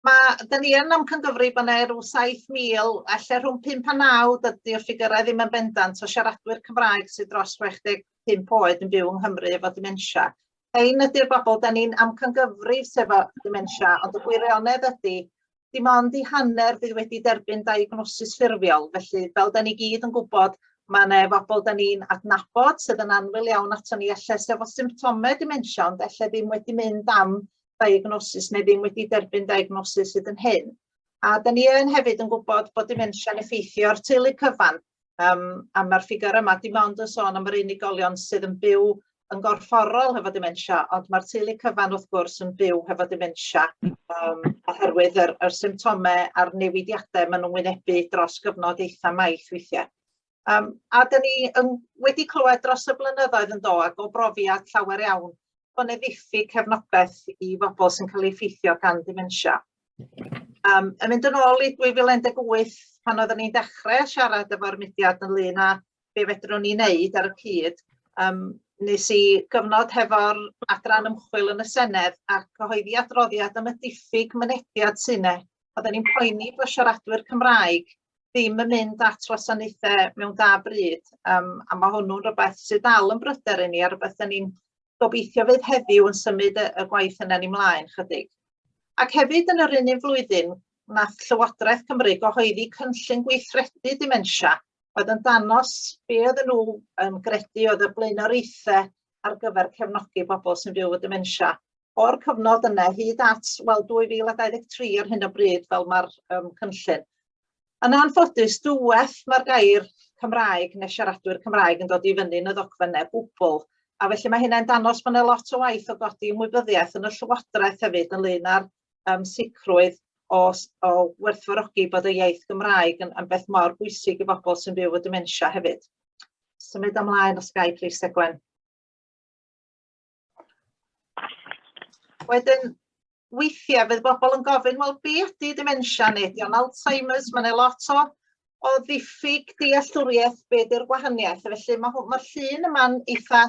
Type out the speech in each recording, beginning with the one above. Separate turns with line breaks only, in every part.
Ma', 'dan ni yn amcangyfri bo' 'ne rw 7,000, elle rhwng 5 a 9, dydi'r ffigyrau ddim yn bendant, o siaradwyr Cymraeg sydd dros 65 oed yn byw yng Nghymru efo dementia. Rhein ydy'r bobl 'dan ni'n amcangyfrif sy efo dementia, ond y gwirionedd ydy, dim ond i hanner fydd wedi derbyn diagnosis ffurfiol, felly fel 'dan ni gyd yn gwybod, ma' 'ne bobl 'dan ni'n adnabod sydd yn annwyl iawn aton ni elle sy efo symptomau dementia, ond elle ddim wedi mynd am diagnosis neu ddim wedi derbyn diagnosis hyd yn hyn. A da ni yn hefyd yn gwybod bod dementia'n effeithio ar teulu cyfan, a mae'r ffigur yma dim ond yn sôn am yr unigolion sydd yn byw yn gorfforol hefo dementia, ond mae'r teulu cyfan wrth gwrs yn byw hefo dementia oherwydd yr symptomau a'r newidiadau maen nhw'n wynebu dros gyfnod eitha maith weithiau. A 'dan ni yn wedi clywed dros y blynyddoedd yn do, ac o brofiad llawer iawn, bod 'ne ddiffyg cefnogaeth i bobl sy'n cael eu effeithio gan ddementia. Yn mynd yn ôl i 2018, pan oeddwn ni'n dechrau siarad efo'r mudiad ynglyn â be fedrwn ni wneud ar y cyd, nes i gyfnod hefo'r adran ymchwil yn y Senedd a cyhoeddi adroddiad am y diffyg mynediad sy 'ne. Oedden ni'n poeni bod siaradwyr Cymraeg ddim yn mynd at wasanaethau mewn da bryd, a ma' hwnnw'n rywbeth sydd dal yn bryder i ni a rywbeth 'dan ni'n gobeithio fydd heddiw yn symud y gwaith yna ni mlaen chydig. Ac hefyd yn yr un un flwyddyn, nath Llywodraeth Cymru gyhoeddi cynllun gweithredu dementia oedd yn danos be oedden nhw yn gredu oedd y blaenoriaethau ar gyfer cefnogi bobl sy'n byw efo dementia o'r cyfnod yna hyd at, wel, 2023 ar hyn o bryd fel mae'r cynllun. Yn anffodus, dwywaith mae'r gair Cymraeg neu siaradwyr Cymraeg yn dod i fyny yn y ddogfennau gwbl, a felly mae hynna'n dangos bod yna lot o waith o godi ymwybyddiaeth yn y Llywodraeth hefyd ynglyn â'r sicrwydd o werthfawrogi bod y iaith Gymraeg yn beth mor bwysig i bobl sy'n byw efo dementia hefyd. Symud ymlaen os ga i, plîs, Tegwen. Wedyn, weithiau fydd bobl yn gofyn, wel, be ydy dementia neu ydy o'n Alzheimer's? Mae yna lot o ddiffyg dealltwriaeth be ydy'r gwahaniaeth. Felly mae'r llun yma'n eitha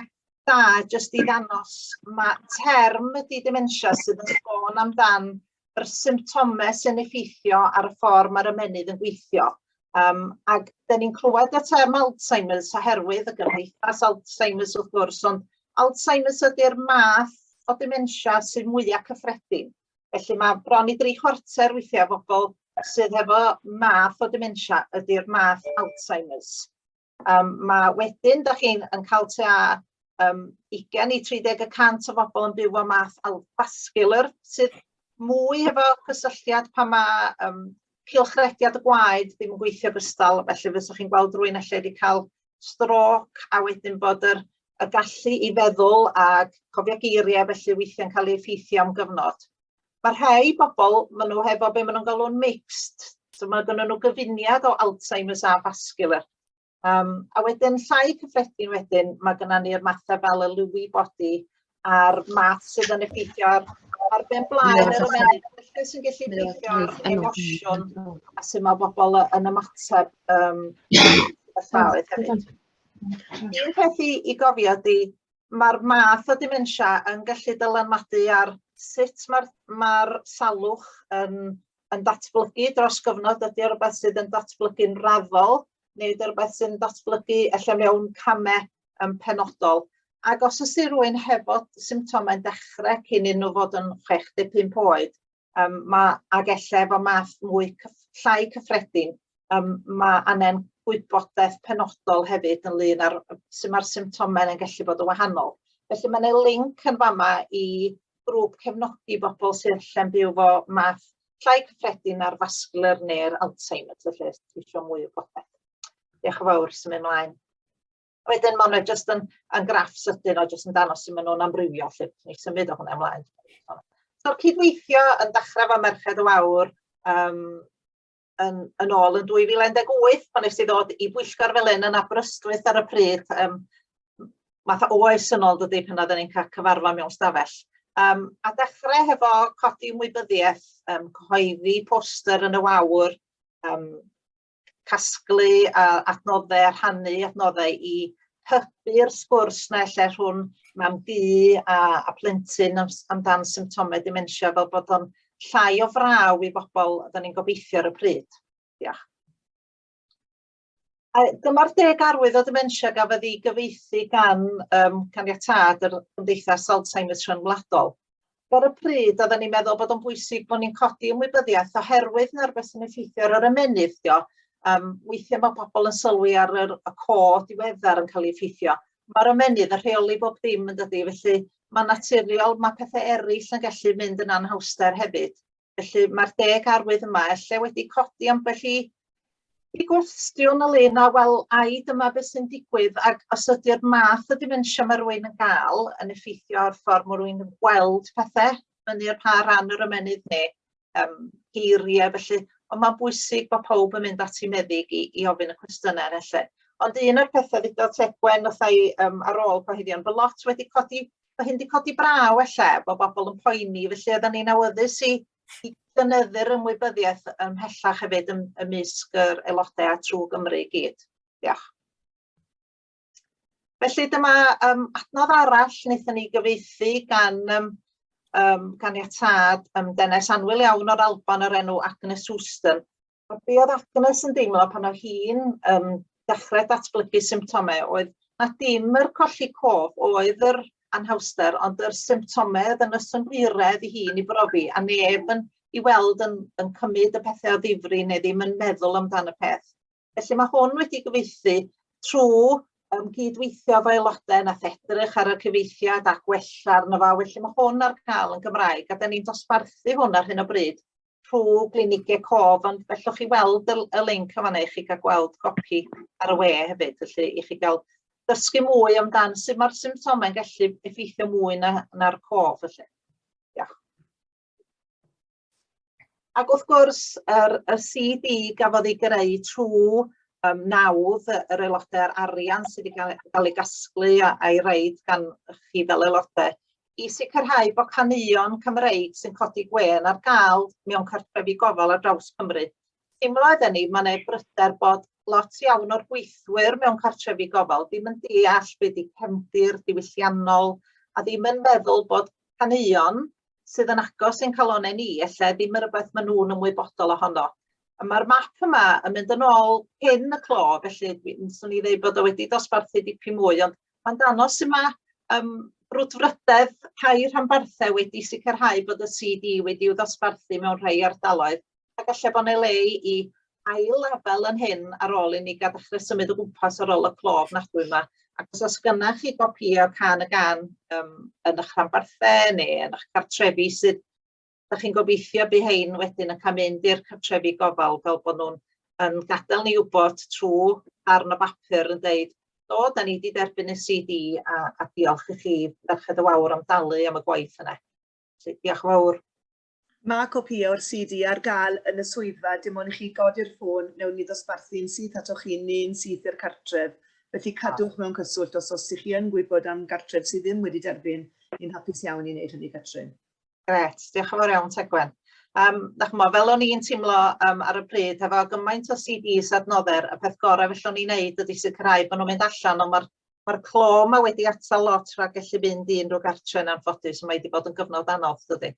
da jyst i ddangos mae term ydy dementia sydd yn sôn amdan yr symptomau sy'n effeithio ar y ffordd mae'r ymennydd yn gweithio. Ac 'dan ni'n clywed y term Alzheimer's oherwydd y gymdeithas Alzheimer's wrth gwrs, ond Alzheimer's ydy'r math o dementia sydd mwyaf cyffredin. Felly mae bron i dri chwarter weithiau o bobl sydd hefo math o dementia ydy'r math Alzheimer's. Ma' wedyn, dach chi'n yn cael tua 20 i 30% o bobl yn byw â math vascular, sydd mwy hefo cysylltiad pan ma' cylchrediad y gwaed ddim yn gweithio gystal, felly fyswch chi'n gweld rhywun ella wedi cael strôc a wedyn bod y gallu i feddwl a cofio geiriau felly weithiau'n cael ei effeithio am gyfnod. Mae rhai bobl, maen nhw hefo be maen nhw'n galw'n mixed, so mae gynnon nhw gyfuniad o Alzheimer's a vascular. A wedyn llai cyffredin wedyn, mae gynnon ni'r mathau fel y Lewy body a'r math sydd yn effeithio ar ben blaen yr ymennydd, felly sy'n gallu effeithio ar emosiwn a sut mae bobl yn ymateb hefyd. Un peth i gofio ydy, mae'r math o dementia yn gallu dylanwadu ar sut mae'r salwch yn datblygu dros gyfnod. Ydy o rywbeth sydd yn datblygu'n raddol, neu ydy o rywbeth sy'n datblygu ella mewn camau penodol? Ac os oes rhywun hefo symptomau'n dechrau cyn iddyn nhw fod yn 65 oed, ag ella efo math mwy llai cyffredin, ma' angen gwybodaeth penodol hefyd ynglyn â'r sut mae'r symptomau yn gallu bod yn wahanol. Felly mae 'na linc yn fama i grŵp cefnogi bobl sydd allan byw efo math llai cyffredin ar vascular neu'r Alzheimer's, felly os ti isio mwy o wybodaeth. Diolch yn fawr, symud ymlaen. Wedyn ma' hwnna jyst yn graff sydyn o jyst yn dangos sut maen nhw'n amrywio 'lly. Ni symud o hwnna ymlaen. So'r cydweithio yn dechrau efo Merched y Wawr yn ôl yn 2018, pan nes i ddod i bwyllgor fel hyn yn Aberystwyth ar y pryd, math o oes yn ôl dydy pan oedden ni'n cael cyfarfod mewn stafell. A dechrau hefo codi ymwybyddiaeth, cyhoeddi poster yn y Wawr, casglu adnoddau a rhannu adnoddau i hybu'r sgwrs 'na ella rhwng mam-gu a plentyn amdan symptomau dementia fel bod o'n llai o fraw i bobl, oedden ni'n gobeithio ar y pryd. Diolch. A dyma'r deg arwydd o ddementia gafodd ei gyfieithu gan caniatâd yr Gymdeithas Alzheimer's Rhyngwladol. Ar y pryd, oedden ni'n meddwl bod o'n bwysig bod ni'n codi ymwybyddiaeth oherwydd na'r beth sy'n effeithio ar yr ymennydd dio. Weithiau mae pobl yn sylwi ar y co diweddar yn cael ei effeithio. Mae'r ymennydd yn rheoli bob dim yn dydi, felly mae'n naturiol, mae pethau eraill yn gallu mynd yn anhawster hefyd. Felly mae'r deg arwydd yma ella wedi codi ambell i gwestiwn ynglyn â, wel, ai dyma beth sy'n digwydd, ac os ydy'r math o dementia mae rhywun yn gael yn effeithio ar ffordd mae rhywun yn gweld pethau, fyny ar pa ran yr ymennydd neu geiriau, felly, ond mae'n bwysig bod pawb yn mynd at ei meddyg i ofyn y cwestiynau felly. Ond un o'r pethau ddudodd Tegwen wrtha i ar ôl cyhoeddion, bod lot wedi codi Mae hyn 'di codi braw ella, bod bobl yn poeni, felly oedden ni'n awyddus i gynyddu'r ymwybyddiaeth ymhellach hefyd ymysg yr aelodau a trwy Gymru i gyd. Diolch. Felly dyma adnodd arall wnaethon ni gyfieithu gan ganiatâd dynes annwyl iawn o'r Alban o'r enw Agnes Houston. A be oedd Agnes yn deimlo pan oedd hi'n dechrau datblygu symptomau oedd na dim yr colli cof oedd yr anhawster, ond yr symptomau oedd yn y synhwyredd i hi'n i brofi, a neb yn i weld yn cymryd y pethau o ddifri neu ddim yn meddwl amdan y peth. Felly mae hwn wedi gyfieithu trwy gydweithio efo aelodau nath edrych ar y cyfieithiad a gwella arno fo, felly mae hwn ar gael yn Gymraeg a da ni'n dosbarthu hwn ar hyn o bryd trwy glinigau cof, ond fellwch chi weld y link yn fan'na i chi gael gweld copi ar y we hefyd, felly i chi gael dysgu mwy amdan sut mae'r symptomau'n gallu effeithio mwy na'r cof felly. Diolch. Ac wrth gwrs, y CD gafodd ei greu trwy nawdd yr aelodau a'r arian sydd wedi cael ei gasglu a'i reid gan chi fel aelodau i sicrhau bod caneuon Cymreig sy'n codi gwên ar gael mewn cartrefi gofal ar draws Cymru. Teimlo oedden ni, mae yna bryder bod lot iawn o'r gweithwyr mewn cartrefi gofal ddim yn deall be di cefndir diwylliannol a ddim yn meddwl bod caneuon sydd yn agos i'n calonnau ni, ella ddim yn rhywbeth maen nhw'n ymwybodol ohono. A mae'r map yma yn mynd yn ôl cyn y clo, felly swn i ddeud bod o wedi dosbarthu dipyn mwy, ond mae'n dangos sut mae brwdfrydedd rhai rhanbarthau wedi sicrhau bod y CD wedi'w ddosbarthu mewn rhai ardaloedd, ac ella bod 'na le i ail lefel yn hyn ar ôl i ni gael dechrau symud o gwmpas ar ôl y clo ofnadwy yma. Ac os oes gynna chi gopïau o Cân y Gân yn eich rhanbarthau neu yn eich cartrefi sydd da chi'n gobeithio bydd hein wedyn yn cael mynd i'r cartrefi gofal fel bod nhw'n yn gadael ni wybod trwy darn o bapur yn deud, do, da ni wedi derbyn y CD a diolch i chi, Merched y Wawr, am dalu am y gwaith yna. Felly, diolch yn fawr.
Mae copïau o'r CD ar gael yn y swyddfa, dim ond i chi godi'r ffôn, wnewn ni ddosbarthu'n syth atoch chi neu'n syth i'r cartref. Felly cadwch mewn cyswllt os oes chi yn gwybod am gartref sydd ddim wedi derbyn, ni'n hapus iawn i wneud hynny, Catrin.
Grêt, diolch yn fawr iawn Tegwen. Dach ch'mo', fel o'n i'n teimlo ar y pryd, hefo gymaint o CDs adnodder, y peth gorau fellwn ni wneud ydy sicrhau bod nhw'n mynd allan, ond mae'r ma clo yma wedi atal lot rhag gallu mynd i unrhyw gartre yn anffodus, mae wedi bod yn gyfnod anodd, dydy.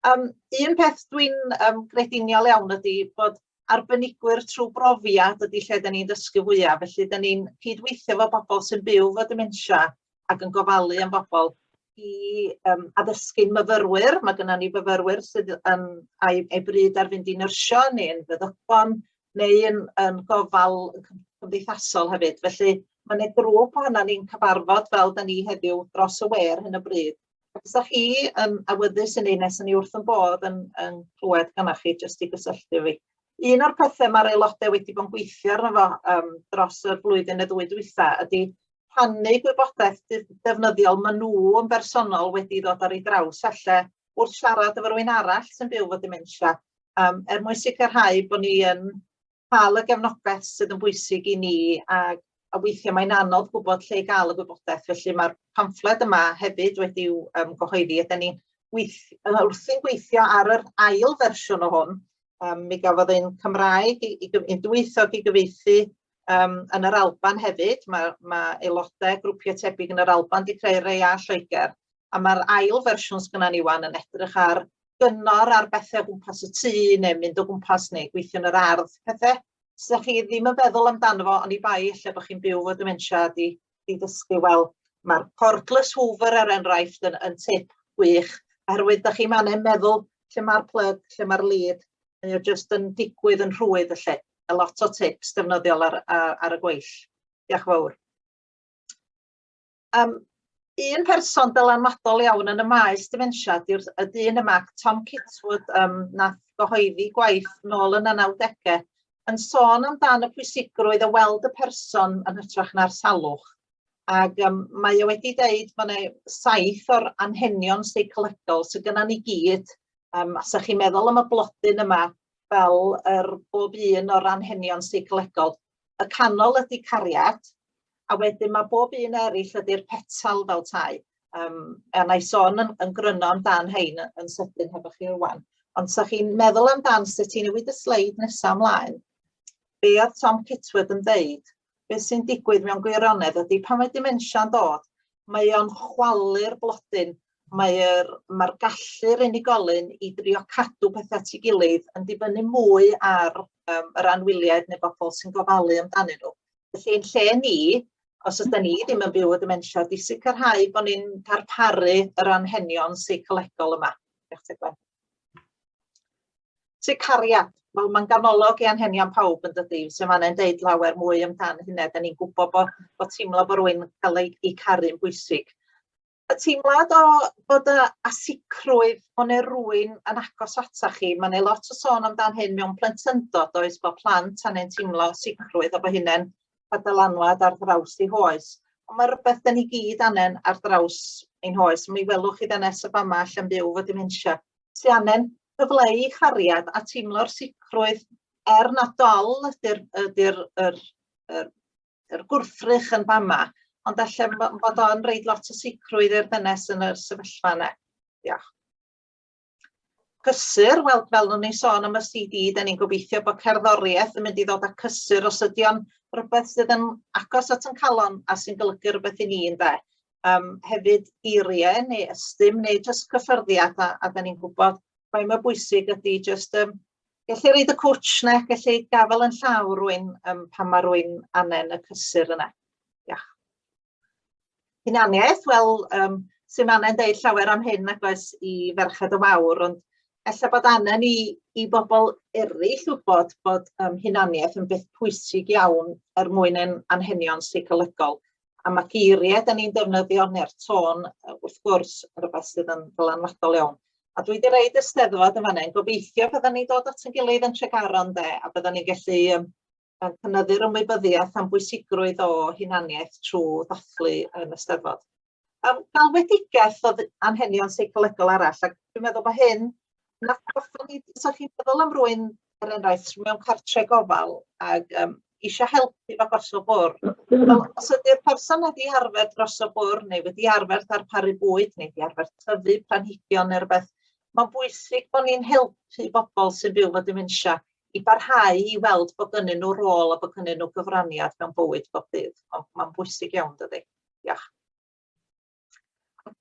Un peth dwi'n grediniol iawn ydy bod arbenigwyr trwy brofiad ydy lle da ni'n dysgu fwyaf, felly da ni'n cydweithio efo bobl sy'n byw efo dementia ac yn gofalu am bobl i addysgu'n myfyrwyr. Mae gennym ni fyfyrwyr sydd yn a'i bryd ar fynd i nyrsio neu'n feddygon neu yn gofal cymdeithasol hefyd. Felly mae yna grŵp ohonan ni'n cyfarfod fel da ni heddiw dros y we ar hyn o bryd. Ac os ydych chi yn awyddus i wneud nes, ni wrth yn bodd yn clywed gynnoch chi jyst i gysylltu fi. Un o'r pethau mae'r aelodau wedi bod yn gweithio arno fo dros y flwyddyn neu ddwy dwytha ydy rhannu gwybodaeth defnyddiol maen nhw yn bersonol wedi ddod ar ei draws falle wrth siarad efo rhywun arall sy'n byw efo dementia, er mwyn sicrhau bod ni yn cael y gefnogaeth sydd yn bwysig i ni, a weithiau mae'n anodd gwybod lle i gael y gwybodaeth, felly mae'r pamffled yma hefyd wedi'w gyhoeddi, a dan ni'n wrthi'n gweithio ar yr ail fersiwn o hwn. Mi gafodd ein Cymraeg un dwyieithog i gyfieithu yn yr Alban hefyd. Mae aelodau grwpiau tebyg yn yr Alban wedi creu rhai a Lloegr, a mae'r ail fersiwn sgynna ni wan yn edrych ar gyngor ar bethau o gwmpas y tŷ neu mynd o gwmpas neu gweithio yn yr ardd, pethau sydd chi ddim yn feddwl amdano fo, oni bai ella bod chi'n byw efo dementia a 'di 'di dysgu, wel, mae'r cordless hoover er enghraifft yn, yn tip gwych, oherwydd da chi'm angen meddwl lle mae'r plug, lle mae'r lead, mae o jyst yn digwydd yn rhwydd felly. A lot o tips defnyddiol ar, ar, ar y gweill. Diolch yn fawr. Un person dylanwadol iawn yn y maes dementia ydy'r y dyn yma, Tom Kitwood, nath gyhoeddi gwaith nôl yn y 90au, yn sôn amdan y pwysigrwydd o weld y person yn hytrach na'r salwch. Ac mae o wedi deud bod yna saith o'r anghenion seicolegol sydd gynnon ni gyd. A sa chi'n meddwl am y blodyn yma fel yr bob un o'r anghenion seicolegol, y canol ydy cariad, a wedyn mae bob un eraill ydy'r petal fel tai. A na i sôn yn gryno amdan hein yn sydyn hefo chi rwan. Ond sa chi'n meddwl amdan sut i newid y sleid nesaf ymlaen, be oedd Tom Kitwood yn ddeud, beth sy'n digwydd mewn gwirionedd ydy pan mae dementia'n dod, mae o'n chwalu'r blodyn, mae'r mae'r gallu'r unigolyn i drio cadw pethau at ei gilydd yn dibynnu mwy ar yr anwyliaid neu bobl sy'n gofalu amdanyn nhw. Felly yn lle ni, os ydyn ni ddim yn byw y dementia, di sicrhau bod ni'n darparu yr anghenion seicolegol yma. Diolch Tegwen. Sy cariad, wel mae'n ganolog i anghenion pawb yn dydy, so mae'n deud lawer mwy amdan hynna, da ni'n gwybod bod, bod teimlo bod rhywun cael ei, ei caru'n bwysig. Y teimlad o bod y a sicrwydd bod 'ne rywun yn agos ata chi, ma' 'ne lot o sôn amdan hyn mewn plentyndod does, bod plant angen teimlo sicrwydd a bod hynne'n cael dylanwad ar draws eu hoes. Ond mae rywbeth 'dan ni gyd angen ar draws ein hoes. Mi welwch chi ddynes y fama allan byw efo dementia sy angen cyfleu ei chariad a teimlo'r sicrwydd er na dol ydy'r ydy'r yr yr yr gwrthrych yn fama, ond ella bod o'n reid lot o sicrwydd i'r ddynes yn y sefyllfa yna. Diolch. Cysur, wel, fel o'n i'n sôn am y CD, da ni'n gobeithio bod cerddoriaeth yn mynd i ddod â cysur os ydy o'n rhywbeth sydd yn agos at yn calon a sy'n golygu rhywbeth i ni, ynde. Hefyd geiriau neu ystum neu jyst cyffyrddiad a, a da ni'n gwybod faint mor bwysig ydy jyst gellu reid y cwtsh 'na, gellu gafael yn llaw rywun pan mae rywun angen y cysur yna. Diolch. Hunaniaeth, wel, sy'm angen deud llawer am hyn nag oes i Ferched y Wawr, ond ella bod angen i bobl eraill wybod bod hunaniaeth yn beth pwysig iawn er mwyn ein anghenion seicolegol. A mae geiriau da ni'n defnyddio neu'r tôn, wrth gwrs, yn rhywbeth sydd yn ddylanwadol iawn. A dwi wedi reid y Steddfod yn fan'na, gobeithio byddwn ni'n dod at ein gilydd yn Tregaron de, a byddwn ni'n gallu cynyddu'r ymwybyddiaeth am bwysigrwydd o hunaniaeth trwy ddathlu yn y Steddfod. Galwedigaeth oedd anghenion seicolegol arall, ac dwi'n meddwl bod hyn yn atgoffa ni, os ydych chi'n meddwl am rywun, er enghraifft, mewn cartre gofal ac eisiau helpu efo gosod bwrdd, wel, os ydy'r person wedi arfer gosod bwrdd neu wedi arfer darparu bwyd neu wedi arfer tyfu planhigion neu rywbeth, mae'n bwysig bod ni'n helpu bobl sy'n byw efo dementia i barhau i weld bod gynnyn nhw rôl a bod gynnyn nhw gyfraniad mewn bywyd bob dydd. Mae'n bwysig iawn, dydy. Diolch.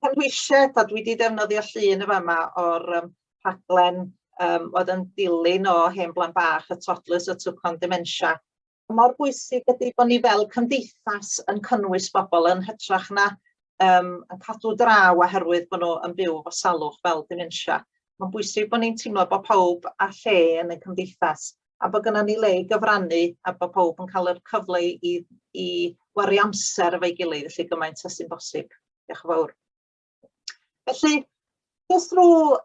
Cynhwysiad, a dwi wedi defnyddio llun y fama o'r rhaglen oedd yn dilyn o Hen Blant Bach, y Toddlers a Took on Dementia. Mor bwysig ydy bod ni fel cymdeithas yn cynnwys bobl yn hytrach na yn cadw draw oherwydd bod nhw yn byw efo salwch fel dementia. Mae'n bwysig bod ni'n teimlo bod pawb â lle yn y cymdeithas a bod gynnon ni le i gyfrannu a bod pawb yn cael yr cyfle i wario amser efo'i gilydd, felly gymaint â sy'n bosib. Diolch yn fawr. Felly, jyst rhyw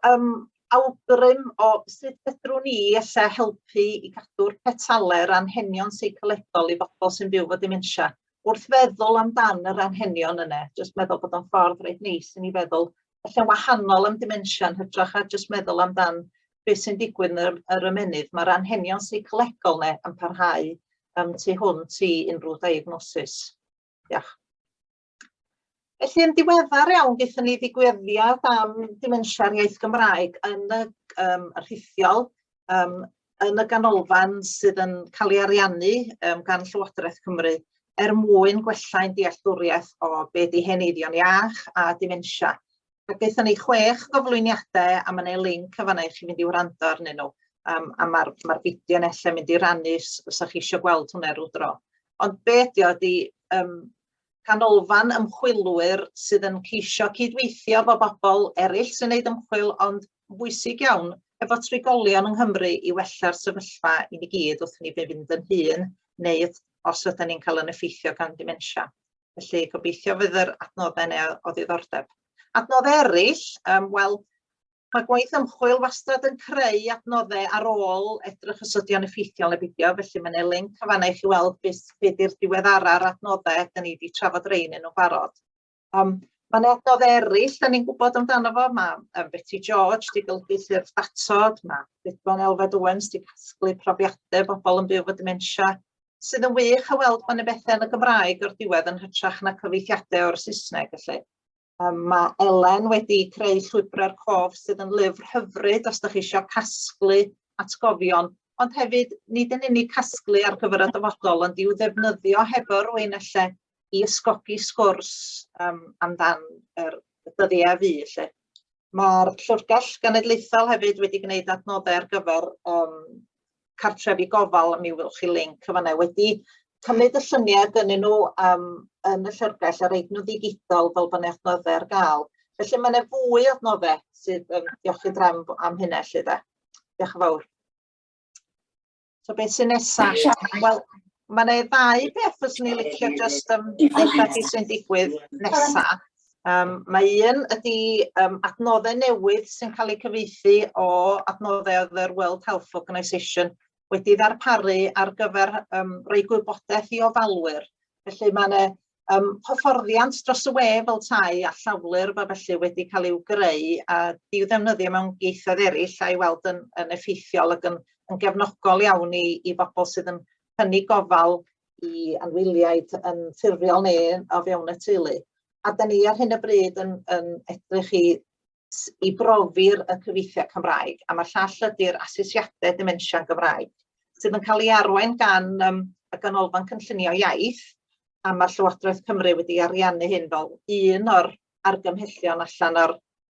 awgrym o sut fedrwn ni ella helpu i gadw'r petale'r anghenion seicolegol i bobl sy'n byw efo dementia. Wrth feddwl amdan yr anghenion yna, jyst meddwl bod o'n ffordd reit neis i ni feddwl ella'n wahanol am dementia yn hytrach na jyst meddwl amdan beth sy'n digwydd yn yr ymennydd. Mae'r anghenion seicolegol 'na yn parhau tu hwnt i unrhyw diagnosis. Diolch. Felly yn diweddar iawn gaethon ni ddigwyddiad am dementia'r iaith Gymraeg yn y rhithiol yn y ganolfan sydd yn cael ei ariannu gan Llywodraeth Cymru er mwyn gwella ein dealltwriaeth o be 'di heneiddio'n iach a dementia. Ac gaethon ni 6 gyflwyniadau a ma' 'na linc yn fan'na i chi fynd i wrando arnyn nhw. A ma'r fideo 'na ella mynd i rannu os fysa chi isio gweld hwnna ryw dro. Ond be ydi o ydi canolfan ymchwilwyr sydd yn ceisio cydweithio efo bobl eraill sy'n neud ymchwil, ond yn bwysig iawn efo trigolion yng Nghymru i wella'r sefyllfa i ni gyd wrth i ni fynd yn hŷn neu os ydyn ni'n cael yn effeithio gan dementia. Felly gobeithio fydd yr adnoddau yna o ddiddordeb. Adnoddau eraill, wel, mae gwaith ymchwil wastad yn creu adnoddau ar ôl edrych os ydy o'n effeithiol neu beidio, felly mae yna link yn fan'na i chi weld beth be di'r diweddara'r adnoddau, da ni wedi trafod rhein yn nhw'n barod. Mae yna adnoddau eraill da ni'n gwybod amdano fo, mae Beti George wedi golygu Llyfr Datod, mae Bedfon Elfed Owens wedi casglu profiadau bobl yn byw efo dementia, sydd yn wych o weld bod yna bethau yn y Gymraeg o'r diwedd yn hytrach na cyfieithiadau o'r Saesneg felly. Mae Elen wedi creu Llwybrau'r Cof sydd yn lyfr hyfryd os ydych chi eisiau casglu atgofion, ond hefyd nid yn unig casglu ar gyfer y dyfodol, ond i'w ddefnyddio hefo rywun ella i ysgogi sgwrs amdan yr dyddiau a fu 'lly. Mae'r Llyfrgell Genedlaethol hefyd wedi gwneud adnoddau ar gyfer cartrefi gofal, mi welwch chi linc yn fan'na, wedi cymryd y lluniau gynnyn nhw yn y llyfrgell a roid nhw ddigidol fel bod 'na adnoddau ar gael. Felly mae 'na fwy o adnoddau sydd, diolch i drefn am hynna 'lly de. Diolch yn fawr. So beth sy'n nesa? Wel, mae yna ddau beth fyswn i'n licio jyst deutha chi sy'n digwydd nesa. Mae un ydy adnoddau newydd sy'n cael eu cyfieithu o adnoddau oedd yr World Health Organization wedi ddarparu ar gyfer rhoi gwybodaeth i ofalwyr. Felly mae yna hyfforddiant dros y we fel tai a llawlyfr a felly wedi cael i'w greu a di'w ddefnyddio mewn ieithoedd eraill a'i weld yn effeithiol ac yn gefnogol iawn i bobl sydd yn cynnig gofal i anwyliaid yn ffurfiol neu o fewn y teulu. A da ni ar hyn o bryd yn edrych i brofi'r y cyfieithiad Cymraeg, a mae'r llall ydy'r asesiadau dementia yn Gymraeg, sydd yn cael ei arwain gan y Ganolfan Cynllunio Iaith, a mae Llywodraeth Cymru wedi ariannu hyn fel un o'r argymhellion allan o'r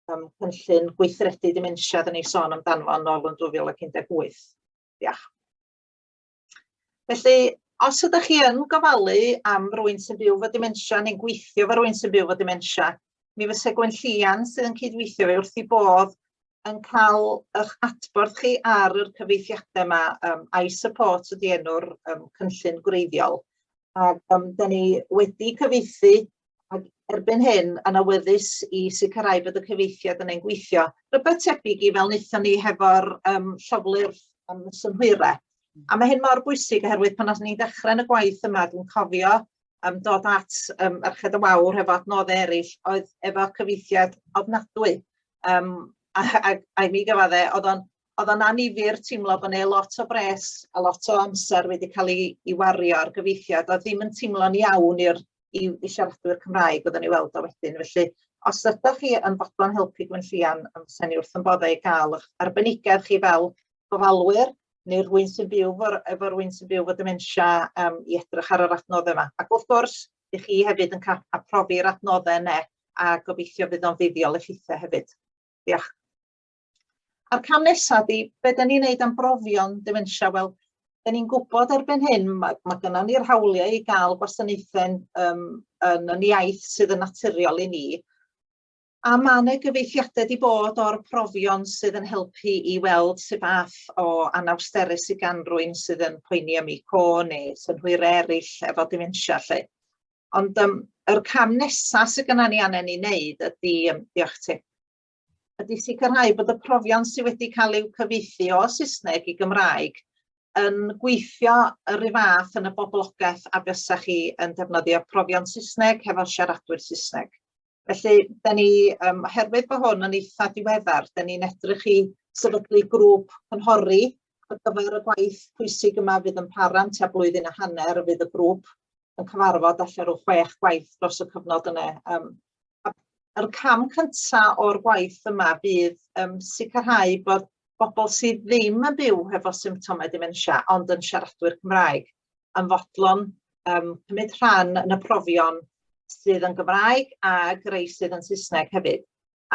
cynllun gweithredu dementia dyn ni sôn amdano fo nôl yn 2018. Diolch. Felly, os ydych chi yn gofalu am rywun sy'n byw efo dementia neu'n gweithio efo rywun sy'n byw efo dementia, mi fysa Gwenllian sydd yn cydweithio fi wrth ei bodd yn cael eich adborth chi ar yr cyfieithiadau yma. iSupport ydy enw'r cynllun gwreiddiol. Ac da ni wedi cyfieithu ac erbyn hyn yn awyddus i sicrhau bod y cyfieithiad yna'n gweithio. Rhywbeth tebyg i fel wnaethon ni hefo'r llawlyfr am y synhwyrau. A mae hyn mor bwysig oherwydd pan oeddwn ni'n dechrau yn y gwaith yma, dwi'n cofio dod at Merched y Wawr hefo adnoddau eraill oedd efo cyfieithiad ofnadwy. A i mi gyfadde, oedd o'n annifyr teimlo bod 'na lot o bres a lot o amser wedi cael ei wario ar gyfieithiad, oedd ddim yn teimlo'n iawn i'r i siaradwyr Cymraeg oedden ni weld o wedyn. Felly, os ydych chi yn fodlon helpu Gwenllian, fysen ni wrth yn boddau i gael eich arbenigedd chi fel gofalwyr neu rywun sy'n byw efo rywun sy'n byw efo dementia i edrych ar yr adnoddau yma. Ac wrth gwrs, ydych chi hefyd yn cael profi'r adnoddau yna a gobeithio fydd o'n fuddiol i chithe hefyd. Diolch. A'r cam nesaf ydy, be da ni'n neud am brofion dementia? Wel, da ni'n gwybod erbyn hyn, mae gynnon ni'r hawliau i gael gwasanaethau yn yn iaith sydd yn naturiol i ni. A mae yna gyfieithiadau wedi bod o'r profion sydd yn helpu i weld sut fath o anawsterau sydd gan rywun sydd yn poeni am eu co neu synhwyrau eraill efo dementia 'lly. Ond yr cam nesaf sydd gynnon ni angen ei wneud ydy, diolch ti, ydy sicrhau bod y profion sydd wedi cael eu cyfieithu o Saesneg i Gymraeg yn gweithio yr un fath yn y boblogaeth a fysa chi yn defnyddio profion Saesneg hefo siaradwyr Saesneg. Felly, da ni, oherwydd bod hwn yn eitha diweddar, da ni'n edrych i sefydlu grŵp cynghori ar gyfer y gwaith pwysig yma fydd yn para am tua blwyddyn a hanner, fydd y grŵp yn cyfarfod allan rhyw 6 gwaith dros y cyfnod yna. Yr cam cynta o'r gwaith yma fydd sicrhau bod bobl sydd ddim yn byw hefo symptomau dementia ond yn siaradwyr Cymraeg yn fodlon cymryd rhan yn y profion sydd yn Gymraeg ac rei sydd yn Saesneg hefyd.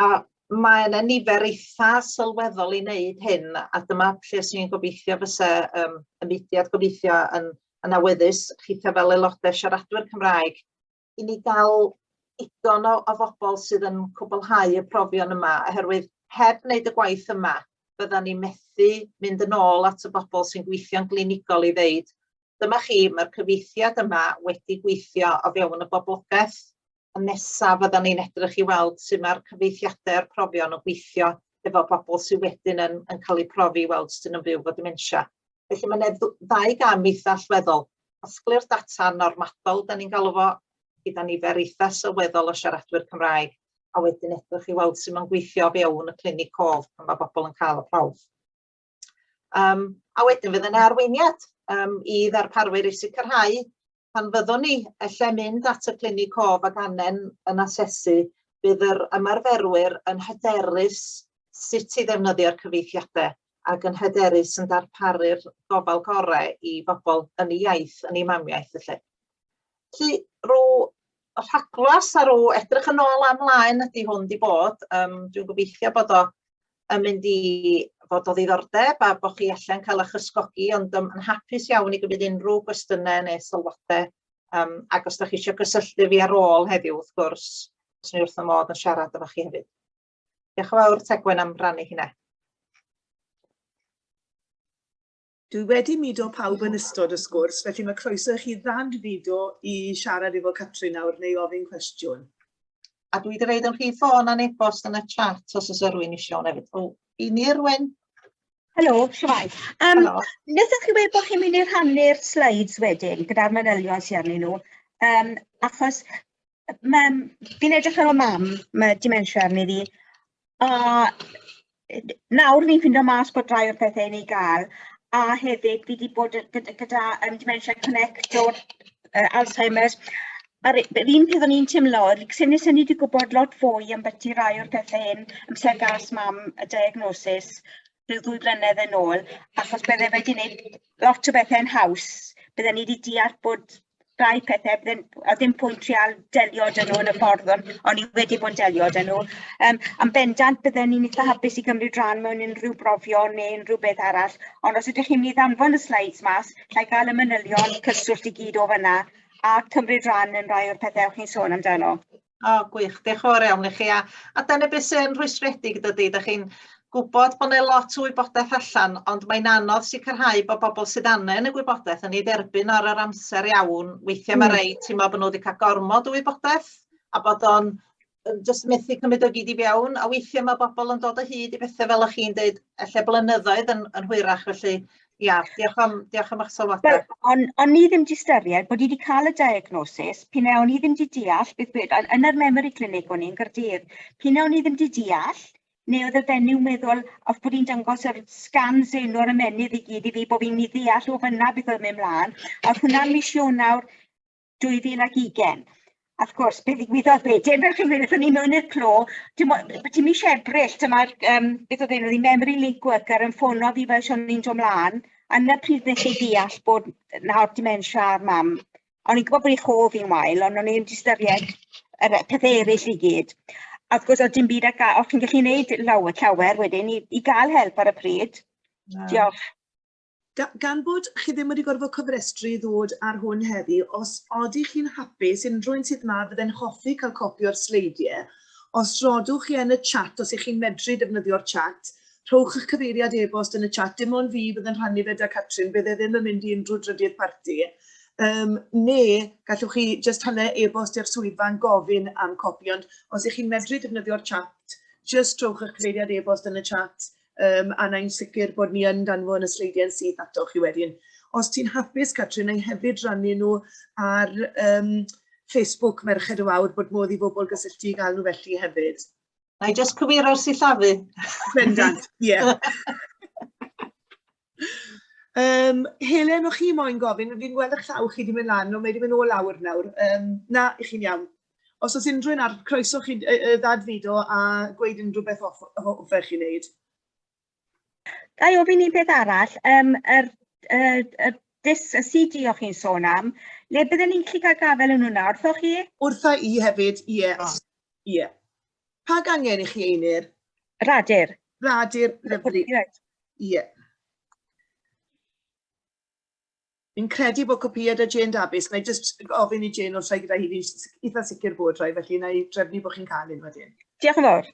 A mae yna nifer eitha sylweddol i wneud hyn, a dyma lle 'swn i'n gobeithio fysa y mudiad gobeithio yn, yn awyddus, chithau fel aelodau siaradwyr Cymraeg, i ni gael digon o bobl sydd yn cwblhau y profion yma, oherwydd heb wneud y gwaith yma, byddan ni'n methu mynd yn ôl at y bobl sy'n gweithio'n glinigol i ddeud, dyma chi, mae'r cyfieithiad yma wedi gweithio o fewn y boblogaeth, y nesaf fyddan ni'n edrych i weld sut mae'r cyfieithiadau a'r profion yn gweithio efo pobl sydd wedyn yn, yn cael eu profi i weld sut nhw'n byw efo dementia. Felly mae yna ddau gam eitha allweddol. Casglu'r data normadol, da ni'n galw fo, gyda nifer eitha sylweddol o siaradwyr Cymraeg, a wedyn edrych i weld sut mae'n gweithio o fewn y clinig cof pan mae bobl yn cael y prawf. A wedyn fydd yna arweiniad i ddarparwyr i sicrhau pan fyddwn ni ella mynd at y clinig cof ac anen yn asesu, bydd yr ymarferwyr yn hyderus sut i ddefnyddio'r cyfieithiadau ac yn hyderus yn darparu'r gofal gorau i bobl yn ei iaith, yn ei mamiaith felly. Felly, rhyw rhaglas a rhyw edrych yn ôl a mlaen ydy hwn di bod. Dwi'n gobeithio bod o yn mynd i fod o ddiddordeb a bod chi allan cael eich ysgogi, ond yn hapus iawn i gymryd unrhyw gwestiynau neu sylwadau. Ac os da chi eisiau gysylltu fi ar ôl heddiw, wrth gwrs, os ni wrth y modd yn siarad efo chi hefyd. Diolch yn fawr, Tegwen, am rannu hynna.
Dwi wedi mudo pawb yn ystod y sgwrs, felly mae croeso i chi ddad-fudo i siarad efo Catrin nawr neu ofyn cwestiwn.
A dwi wedi rhoid yn rhif ffôn a'n e-bost yn y chat os oes rhywun eisiau hwn hefyd. O, i ni rhywun?
Helo, shwmae.
Helo.
Wnaethoch chi weud bod chi'n mynd i rhannu'r slides wedyn gyda'r manylion sydd arnyn nhw? Achos fi'n edrych ar y mam, mae dementia arni ddi, a nawr ni'n ffindo mas bod rai o'r pethau ni'n gael, a hefyd fi wedi bod gyda, gyda Dementia Connect o'r Alzheimer's, a'r un peth o'n i'n teimlo, sy'n nes ni wedi gwybod lot fwy am byti rai o'r pethau hyn, amser gas mam y diagnosis, rhyw ddwy flynedd yn ôl, achos bydde fe wedi gwneud lot o bethau'n haws, bydden ni wedi deall bod rai pethau, bydden, a ddim pwynt trial delio 'da nhw yn y ffordd o'n i wedi bod yn delio 'da nhw. Yn bendant bydden ni'n eitha hapus i gymryd rhan mewn unrhyw brofion neu unrhyw beth arall, ond os ydych chi'n mynd i ddanfon y slides mas, llai gael y manylion cyswllt i gyd o fyna a cymryd rhan yn rai o'r pethau o'ch chi'n sôn amdano.
O, gwych. Diolch yn fawr iawn i chi. A dyna beth sy'n rhwystredig dydy, da chi'n gwybod bod yna lot o wybodaeth allan, ond mae'n anodd sicrhau bod bobl sydd angen y gwybodaeth yn ei dderbyn ar yr amser iawn. Weithiau mae rhai teimlo bod nhw wedi cael gormod o wybodaeth a bod o'n jyst methu cymryd o gyd i fewn, a weithiau mae bobl yn dod o hyd i bethau fel o'ch chi'n dweud, ella blynyddoedd yn, yn hwyrach, felly ia, diolch am eich sylwadau.
Wel, on i ddim 'di ystyried bod i wedi cael y diagnosis, p'un ai o'n i ddim 'di deall beth beth, yn yr memory clinic o'n i'n Gaerdydd, p'un ai o'n i ddim 'di deall, neu oedd y fenyw meddwl, oedd bod hi'n dangos yr scans enw o'r ymennydd i gyd i fi, bod fi'n mynd i ddeall o fyna beth oedd yn mynd mlaen, a oedd hwnna'n mis Ionawr 2020. A wrth gwrs, beth ddigwyddodd wedyn, fel chi'n gwybod, aethon ni mewn i'r clo, dim byti mis Ebrill, dyma'r, beth oedd enw hi, memory link worker yn ffono fi fel o'n i'n dod mlaen, a 'na pryd wnes i ddeall bod nawr dementia ar mam. O'n i'n gwybod bod ei chof hi'n wael, ond o'n i'n ystyried yr pethau eraill i gyd. A wrth gwrs, oedd dim byd ar gael, o'ch chi'n gallu gwneud lawer, llawer wedyn i, i gael help ar y pryd.
Na.
Diolch.
Gan bod chi ddim wedi gorfod cofrestru i ddod ar hwn heddi, os odych chi'n hapus, unrhyw un sydd 'ma fydde'n hoffi cael copi o'r sleidiau, os rodwch chi yn y chat, os ych chi'n medru defnyddio'r chat, rhowch eich cyfeiriad e-bost yn y chat, dim ond fi fydde'n rhannu fe 'da Catrin, bydd e ddim yn mynd i unrhyw drydydd parti. Neu gallwch chi jyst hala e-bost i'r swyddfa yn gofyn am copi, ond os ych chi'n medru defnyddio'r chat, jyst rhowch eich cyfeiriad e-bost yn y chat, a na i'n sicr bod ni yn danfon y sleidiau'n syth ato chi wedyn. Os ti'n hapus, Catrin, na i hefyd rannu nhw ar Facebook Merched y Wawr, bod modd i bobl gysylltu i gael nhw felly hefyd.
Na i jyst cywiro'r sillafu.
Bendant, ie. Helen, o'ch chi moyn gofyn, fi'n gweld eich llaw chi wedi mynd lan, ond mae wedi mynd nôl lawr nawr. Na, i chi'n iawn. Os oes unrhyw un ar, croeso chi ddadfudo a gweud unrhyw beth hoffech chi wneud.
Ga i ofyn un peth arall? Yr, y, dis, y CD o'ch chi'n sôn am, le bydden ni'n gallu cael gafael yn hwnna, wrthoch chi?
Wrtha i hefyd, ie.
Oh.
Ie. Pa gangen i chi, Einir?
Radur.
Radur, lyfli. Ie. Fi'n credu bod copïau 'da Jane Davies. Na i jyst ofyn i Jane os rhai gyda hi, fi'n eitha sicr bod rhai, felly na i drefnu bod chi'n cael un wedyn.
Diolch yn fawr.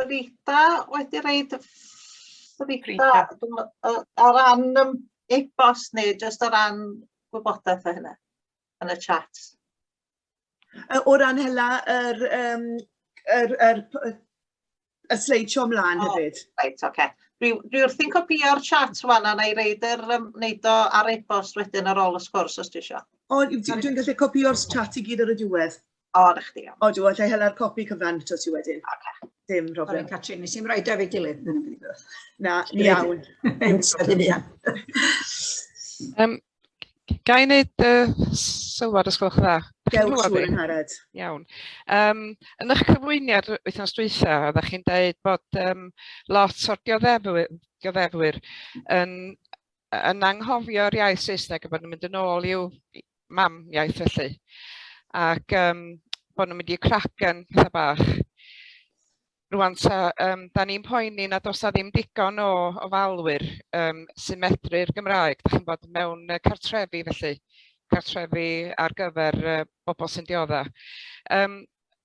Rita wedi reid Rita o ran um, e-bost neu jyst o ran gwybodaeth o hynna yn y chat?
O ran hela yr, um, yr, yr, y sleidshio ymlaen oh, hefyd.
Reit, oce. Okay. Dwi, dwi wrthi'n copio'r chat wan a na i reid yr, um, neud o ar e-bost wedyn ar ôl y sgwrs os ti isio.
O, dwi'n dwi gallu copio'r chat i gyd ar y diwedd.
O, na chdi.
O, dwi, allai hela'r copi cyfan to ti wedyn.
Oce.
Dim problem.
Sorry, Catrin, nes i'n rhoi o efo'i gilydd. Dyna beth i
Na, iawn.
Um, Ga i wneud uh, sylwad os gwelwch yn dda?
Dewch siŵr yn harad.
Iawn. Um, yn eich cyflwyniad wythnos dwytha, oeddech chi'n dweud bod um, lot o'r dioddefwyr, dioddefwyr yn, yn anghofio'r iaith Saesneg a bod nhw'n mynd yn ôl i'w mam iaith felly. Ac um, bod nhw'n mynd i cragen pethau bach. Rŵan ta yym 'dan ni'n poeni nad oes 'na ddim digon o ofalwyr yym sy'n medru'r Gymraeg, dach chi'n gwbod, mewn yy cartrefi felly, cartrefi ar gyfer yy bobl sy'n diodda'. Yym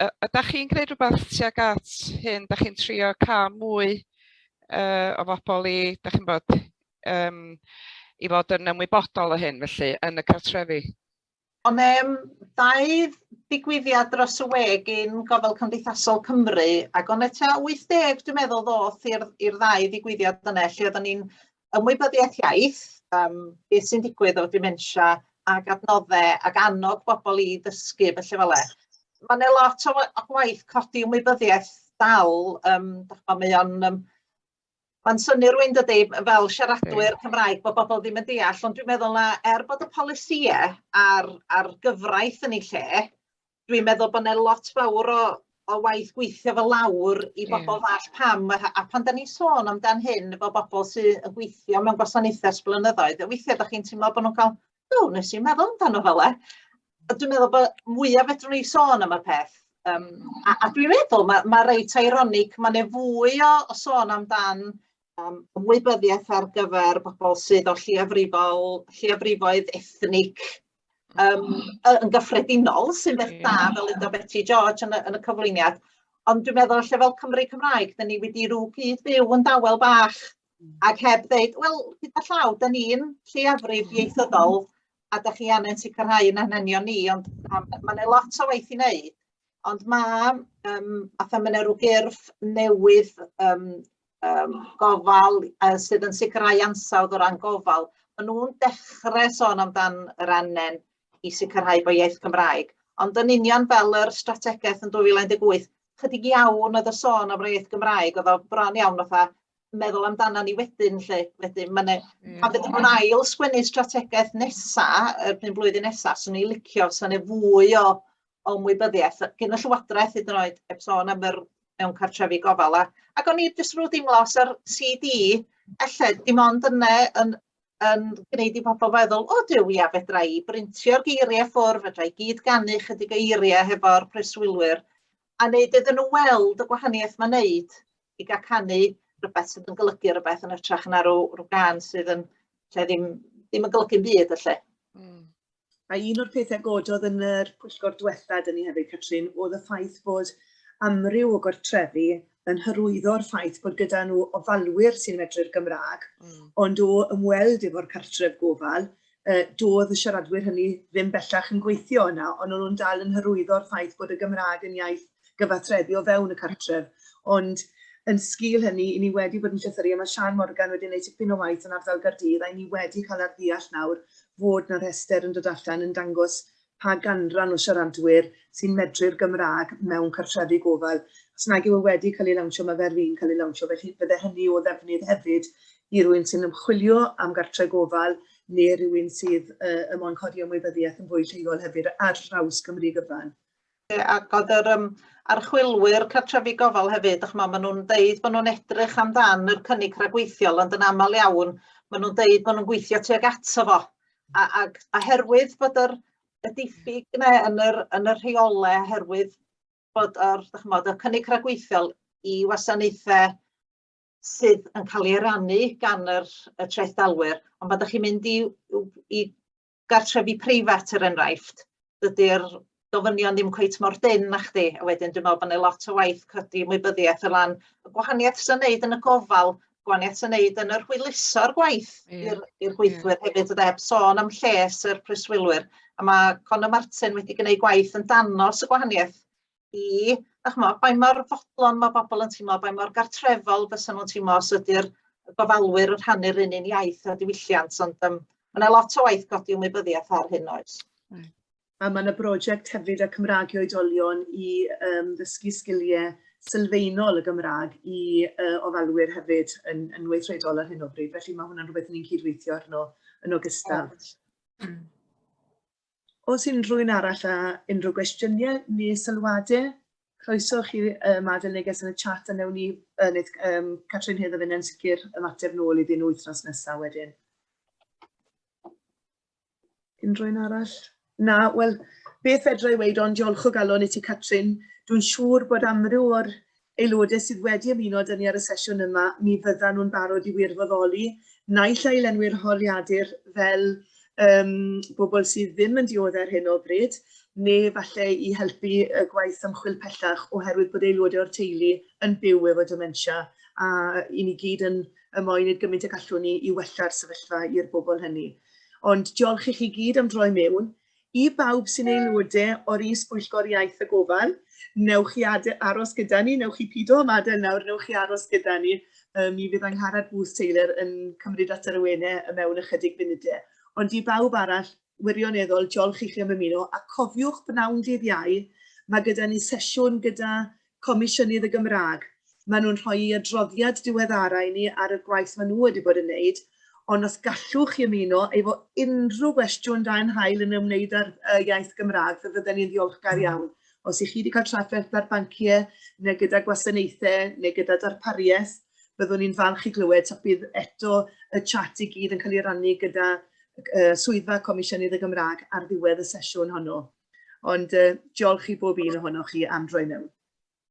y- ydach chi'n gwneud rhywbeth tuag at hyn? Dach chi'n trio cael mwy yy o bobl i, dach chi'n gwbod, yym i fod yn ymwybodol o hyn felly yn y cartrefi?
Ond um, dau ddigwyddiad dros y we gyn Gofal Cymdeithasol Cymru, ac o'n tua 80 dwi'n meddwl ddoth i'r i'r ddau ddigwyddiad yna, lle oedden ni'n ymwybyddiaeth iaith, um, beth sy'n digwydd o dementia, ac adnoddau, ac annog bobl i ddysgu, felly fel e. Mae yna lot o waith codi ymwybyddiaeth dal, um, mae o'n um, Mae'n synnu rywun dydi, fel siaradwyr Cymraeg, bod bobl ddim yn deall, ond dwi'n meddwl na er bod y polisïau a'r, a'r gyfraith yn ei lle, dwi'n meddwl bod yna lot fawr o, o waith gweithio fel lawr i bobl ddall pam, a, a pan da ni'n sôn amdan hyn efo bobl sydd yn gweithio mewn gwasanaethau ers blynyddoedd, weithiau da chi'n teimlo bod nhw'n cael, do, nes i'n meddwl amdano fel e. A dwi'n meddwl bod mwyaf fedrwn ni sôn am y peth, um, a, a dwi'n meddwl mae, ma reit ironic, mae yna fwy o, o sôn amdan um, ymwybyddiaeth ar gyfer bobl sydd o lleiafrifol, lleiafrifoedd ethnig um, yn gyffredinol, sy'n beth da, fel udo Betty George yn y, yn y cyflwyniad. Ond dwi'n meddwl lle fel Cymru Cymraeg, da ni wedi rhyw gyd fyw yn dawel bach ac heb ddeud, wel, gyda llaw, da ni'n lleiafrif ieithyddol a da chi angen sicrhau yn anghenion ni, ond mae yna lot o waith i wneud. Ond mae, um, fatha mae yna rhyw gyrff newydd um, um, gofal uh, sydd yn sicrhau ansawdd o ran gofal, maen nhw'n dechrau sôn amdan yr angen i sicrhau bod iaith Cymraeg. Ond yn union fel yr strategaeth yn 2018, chydig iawn oedd y sôn am yr iaith Gymraeg, oedd o bron iawn fatha meddwl amdana ni wedyn 'lly. Wedyn ma' 'ne... Ie. ...pan fydden nhw'n ail sgwennu strategaeth nesa erbyn blwyddyn nesa, swn i'n licio fysa 'ne fwy o o ymwybyddiaeth gin y Llywodraeth hyd yn oed, heb sôn am yr mewn cartrefi gofal a ac o'n i jyst rhyw deimlo os yr CD ella dim ond yne yn yn gwneud i pobl feddwl, o Duw, ia, fedra i brintio'r geiriau ffwrdd, fedra i gyd ganu chydig o eiriau hefo'r preswylwyr, a wneud iddyn nhw weld y gwahaniaeth mae'n neud i gael canu rhywbeth sydd yn golygu rhywbeth yn hytrach na rhyw, rhyw gân sydd yn lle ddim, ddim yn golygu'n byd felly.
A un o'r pethau gododd yn yr pwyllgor diwetha dyn ni hefyd, Catrin, oedd y ffaith bod amryw o gartrefi yn hyrwyddo'r ffaith bod gyda nhw ofalwyr sy'n medru'r Gymraeg, ond o ymweld efo'r cartref gofal, doedd y siaradwyr hynny ddim bellach yn gweithio yna, ond o'n nhw'n dal yn hyrwyddo'r ffaith bod y Gymraeg yn iaith gyfathrebu o fewn y cartref. Ond yn sgil hynny, i ni wedi bod yn llythyru, a mae Siân Morgan wedi gwneud tipyn o waith yn ardal Gaerdydd, a i ni wedi cael ar ddeall nawr fod 'na rhestr yn dod allan yn dangos pa ganran o siaradwyr sy'n medru'r Gymraeg mewn cartrefi gofal. Os nag yw e wedi cael ei lawnsio, mae fe ar fin cael ei lawnsio, felly bydde hynny o ddefnydd hefyd i rywun sy'n ymchwilio am gartre gofal neu rywun sydd uh, yn moyn codi ymwybyddiaeth yn fwy lleol hefyd ar draws Cymru gyfan.
Ac oedd yr um, archwilwyr cartrefi gofal hefyd, ch'mo', maen nhw'n deud bod nhw'n edrych amdan yr cynnig rhagweithiol, ond yn aml iawn maen nhw'n deud bod nhw'n gweithio tuag ato fo. A, ac oherwydd bod yr, y diffyg yna yn yr, yn y rheolau oherwydd bod yr, dych ch'mod, y cynnig rhagweithiol i wasanaethau sydd yn cael ei rannu gan yr, y trethdalwyr, ond pan ydych chi'n mynd i, i gartrefi preifat er enghraifft, dydy'r gofynion ddim cweit mor dynn na chdi, a wedyn dwi'n meddwl bod 'na lot o waith codi ymwybyddiaeth o ran y gwahaniaeth sy'n neud yn y gofal, gwahaniaeth sy'n neud yn yr hwyluso'r gwaith i'r i'r gweithwyr hefyd, ynde, heb sôn am lles yr preswylwyr. A mae Conor Martin wedi gwneud gwaith yn danos y gwahaniaeth i, dach ch'mo', faint mor fodlon ma' bobl yn teimlo, faint mor gartrefol fysa nhw'n teimlo os ydy'r gofalwyr yn rhannu'r un un iaith a diwylliant, ond yym ma' 'na lot o waith codi ymwybyddiaeth ar hyn oes.
A mae yna brosiect hefyd â Cymraeg i Oedolion i um, ddysgu sgiliau sylfaenol y Gymraeg i uh, ofalwyr hefyd yn, yn weithredol ar hyn o bryd. Felly mae hwnna'n rhywbeth ni'n cydweithio arno yn ogystal. Os unrhyw un arall â unrhyw gwestiynau neu sylwadau, croeso chi um, adael neges yn y chat a newn ni, uh, wneud, um, Catrin Hedd a finne'n sicr ymateb nôl iddyn nhw wythnos nesaf wedyn. Unrhyw un arall? Na, wel, beth fedra i weud ond diolch o galon i ti, Catrin. Dwi'n siŵr bod amryw o'r aelodau sydd wedi ymuno 'da ni ar y sesiwn yma, mi fyddan nhw'n barod i wirfoddoli, naill ai i lenwi'r holiadur fel um, bobl sydd ddim yn dioddef ar hyn o bryd, neu falle i helpu y gwaith ymchwil pellach oherwydd bod aelodau o'r teulu yn byw efo dementia a i ni gyd yn, yn moyn wneud gymaint y gallwn ni i wella'r sefyllfa i'r bobl hynny. Ond diolch i chi gyd am droi mewn. I bawb sy'n aelodau o'r Is-bwyllgor Iaith a Gofal, newch chi aros gyda ni, newch chi pido ymadael nawr, newch chi aros gyda ni. Um, mi fydd Angharad Booth Taylor yn cymryd at yr awenau y mewn ychydig funudau. Ond i bawb arall, wirioneddol, diolch i chi am ymuno. A cofiwch bnawn dydd Iau, mae gyda ni sesiwn gyda Comisiynydd y Gymraeg. Maen nhw'n rhoi adroddiad diweddara i ni ar y gwaith maen nhw wedi bod yn wneud, ond os gallwch chi ymuno efo unrhyw gwestiwn dan haul yn ymwneud â'r uh, iaith Gymraeg, fe fydden ni'n ddiolchgar iawn. Os ych chi wedi cael trafferth â'r banciau, neu gyda gwasanaethau, neu gyda darpariaeth, byddwn ni'n falch i glywed, so bydd eto y chat i gyd yn cael ei rannu gyda uh, swyddfa Comisiynydd y Gymraeg ar ddiwedd y sesiwn honno. Ond uh, diolch i bob un ohonoch chi am droi mewn.